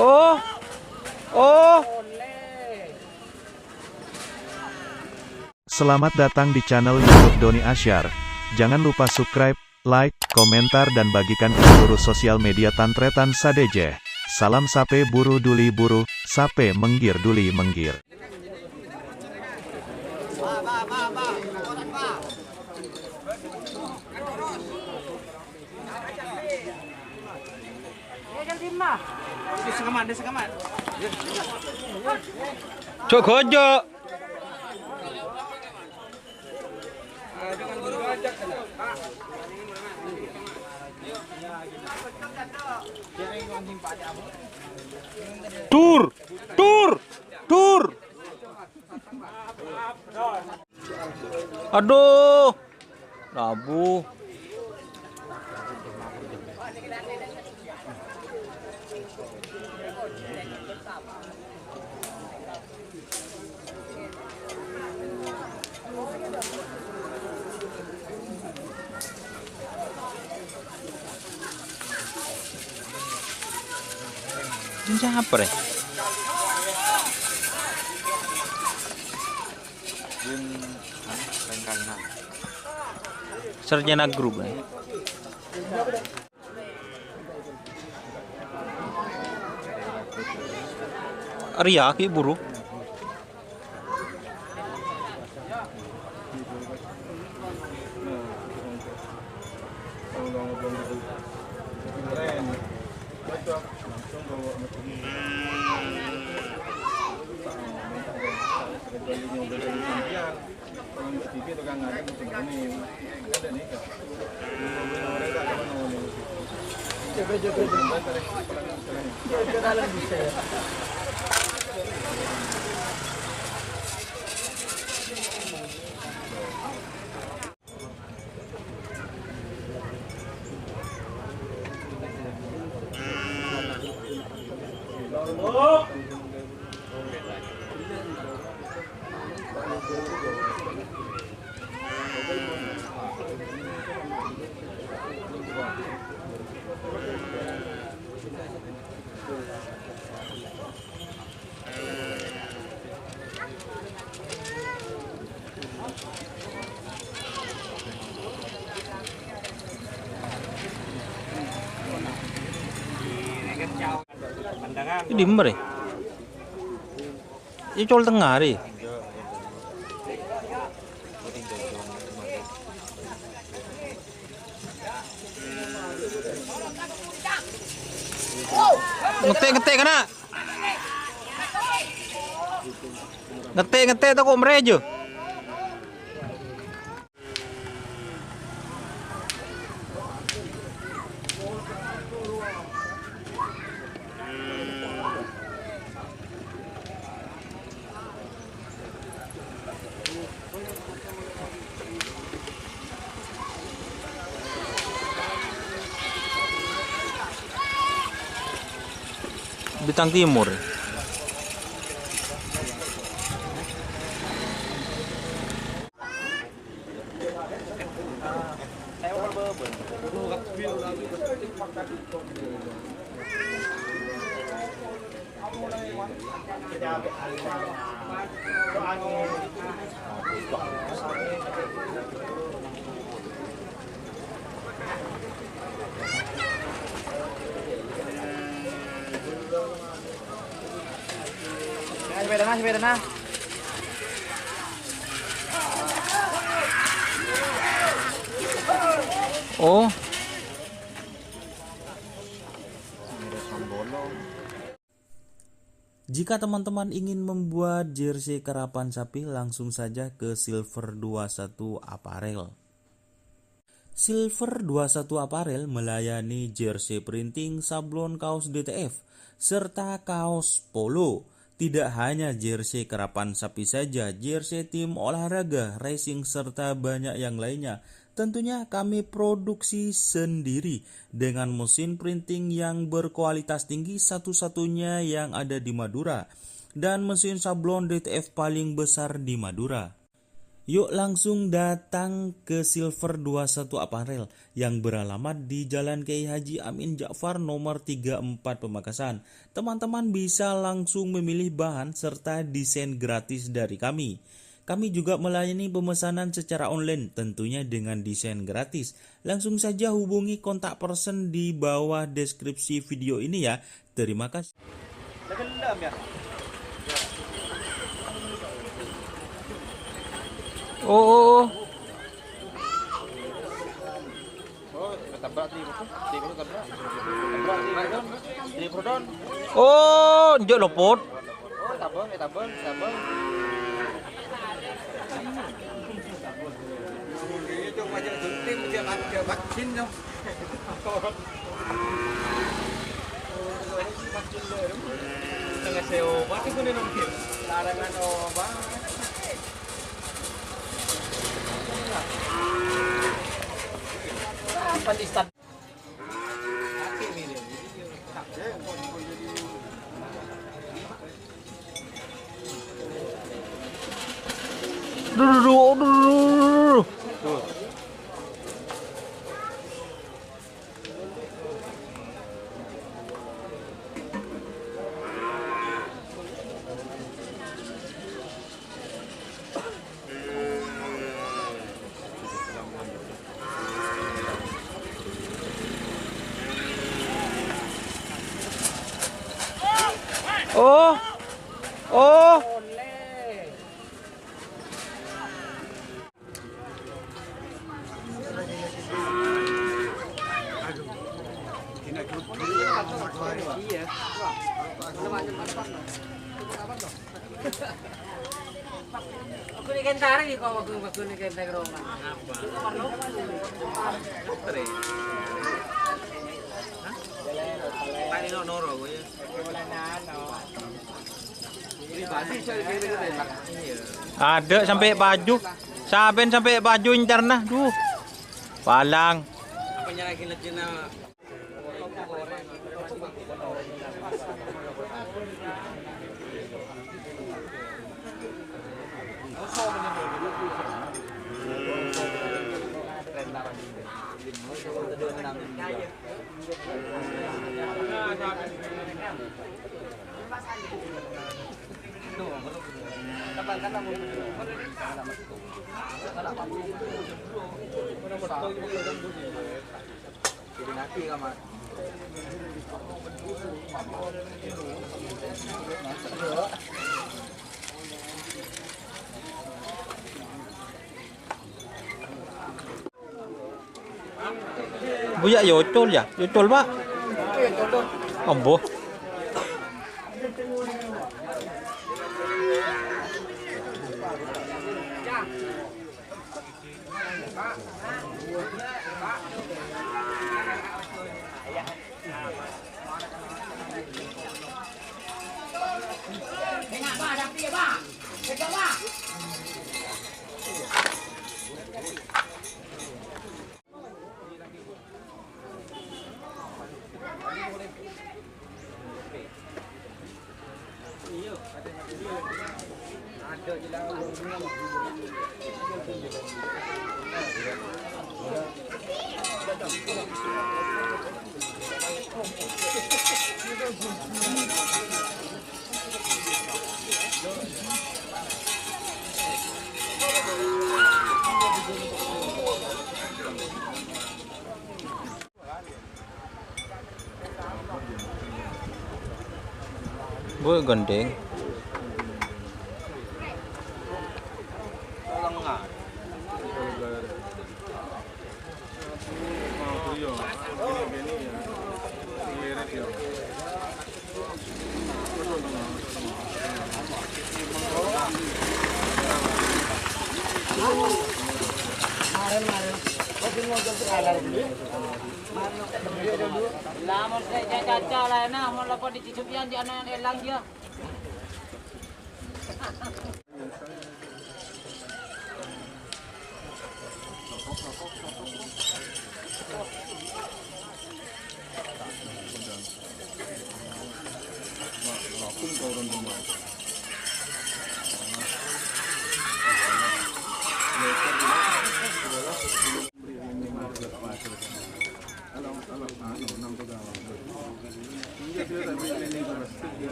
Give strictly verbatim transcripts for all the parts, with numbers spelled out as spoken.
Oh, oh. Selamat datang di channel YouTube Doni Asyar. Jangan lupa subscribe, like, komentar, dan bagikan ke seluruh sosial media tan-tarètan sadhâjâ. Salam sapè buru duli buru, sapè mèngghir duli mèngghir. Jhâ' ghâjâ'. Dur! Dur! Dur! Adhu! Rabu. Ini siapa, Rè? Sarjana Group, ya. Arèya ghi' buru. Ḍimma rè? Iyâ, col tengnga rè. Ngètè', ngètè', kana'. Ngètè', ngètè', tako' marè jâ. Bintang Timur. Sepedana, sepedana. Oh. Jika teman-teman ingin membuat jersey karapan sapi, langsung saja ke Silver dua satu Apparel. Silver dua satu Apparel melayani jersey printing, sablon, kaos D T F, serta kaos polo. Tidak hanya jersey karapan sapi saja, jersey tim olahraga, racing, serta banyak yang lainnya. Tentunya kami produksi sendiri dengan mesin printing yang berkualitas tinggi, satu-satunya yang ada di Madura, dan mesin sablon D T F paling besar di Madura. Yuk langsung datang ke Silver dua satu Apparel yang beralamat di Jalan Kiai Haji Amin Ja'far nomor tiga empat Pamekasan. Teman-teman bisa langsung memilih bahan serta desain gratis dari kami. Kami juga melayani pemesanan secara online, tentunya dengan desain gratis. Langsung saja hubungi kontak person di bawah deskripsi video ini ya. Terima kasih. Oh, oh, oh. Oh, tabrak, tabrak. Tabrak, tabrak. Oh, enjâ' lopot. Oh, tabang, eh, tabang, tabang. Itu wajah gunting, dia, dia vaksin, no. Vaksin baru. Setengah sewa, pasti guna nongkir. Larangan obat. Apa di stan- Duh, duh, duh, duh, duh, duh, duh. Oh. Oh. Aku ni kentara ni kau, aku, aku ni kentara roma. Apa? Tadi no noro aku ya. Adâ' sampè' paju. Sabbhân sampè' paju incarna. Duh. Palang. Apa nyara kena-kena. Buya' yâ ocol yâ? Yâ ocol, Pak. Ambo. Bu, gending. Lamon sè ca-, caca laènna, mon lopot di Cisupian, di ana èlang dia.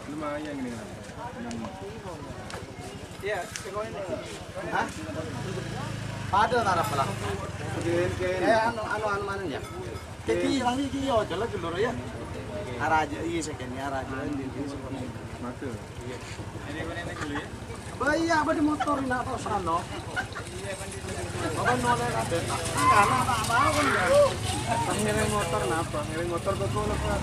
Lumayan ini. Iya, sing ini. Hah? Padha ta' arep lah. Eh, anu, anu, anu, mana ya? Kaki yang ini, iya, jalan dulu ya. Araja, iya, sekene araja, ini, ini, sekene. Mati. Iya. Ini, ini, ini dulu ya. Ba, iya, apa di motor ini, apa sana? Apa nolak ada? Karena tak tahu kan. Pas ngiring motor napa? Ngiring motor ke kono, Pak.